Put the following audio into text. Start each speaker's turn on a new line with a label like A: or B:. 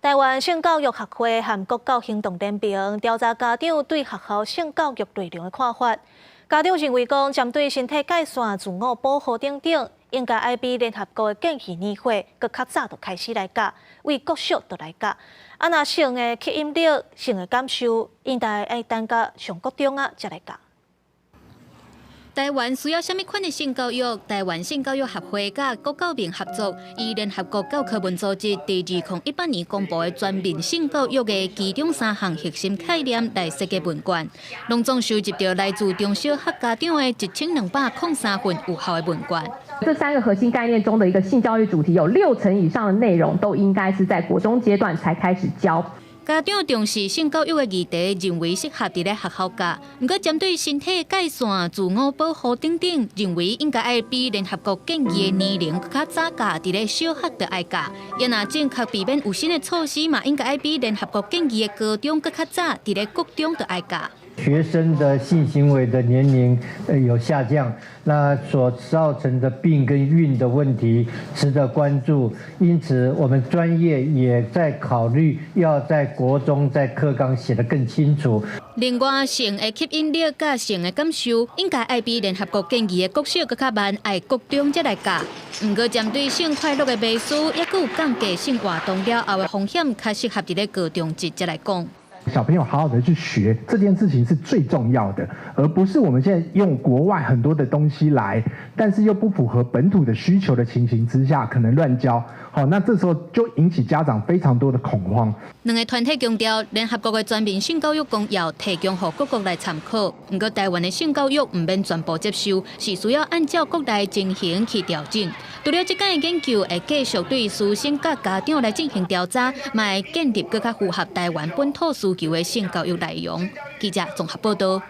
A: 台灣性教育學會和國教行動聯盟調查家長對學校性教育內容的看法。家長認為講，針對身體界線、自我保護等等，應該愛比聯合國的建議年歲閣較早就開始來教，對國小就來教。啊，若性的吸引力、性的感受，應該愛等到上國中啊才來教。
B: 台灣需要啥物款的性教育？台灣性教育協會佮國教辦合作，以聯合國教科文組織佇2018年公布的全面性教育的其中三項核心概念來設計問卷，攏總收集著來自中小學家長的1203份有效的問卷。
C: 這三個核心概念中的一個性教育主題，有6成以上的內容都應該是在國中階段才開始教。
B: 家長重視性教育的議題，認為適合佇咧學校教。毋過針對身體界線、自我保護等等，認為應該愛比聯合國建議的年齡較早教，佇咧小學就愛教。也若正確避免有新的措施嘛，應該愛比聯合國建議的高中閣較早，佇咧國中就愛教。
D: 學生的性行為的年齡有下降，那所造成的病跟孕的問題值得關注。因此，我們專業也在考慮要在國中在課綱寫得更清楚。
B: 另外，性的吸引力佮性的感受，應該愛比聯合國建議的國小閣較慢，愛國中才來教。毋過，針對性快樂的迷思，抑閣有降低性活動了後的風險，較適合佇咧高中級才來講。
E: 小朋友好好的去學這件事情是最重要的，而不是我們現在用國外很多的東西來，但是又不符合本土的需求的情形之下，可能亂教。好，那這時候就引起家長非常多的恐慌。
B: 兩个團體強調，聯合國的全面性教育公要提供予各國來參考，毋過台灣的性教育毋免全部接受，是需要按照國內情形去調整。除了這個研究會繼續對師生佮家長來進行調查，嘛會建立閣較符合台灣本土需求的性教育內容。記者綜合報道。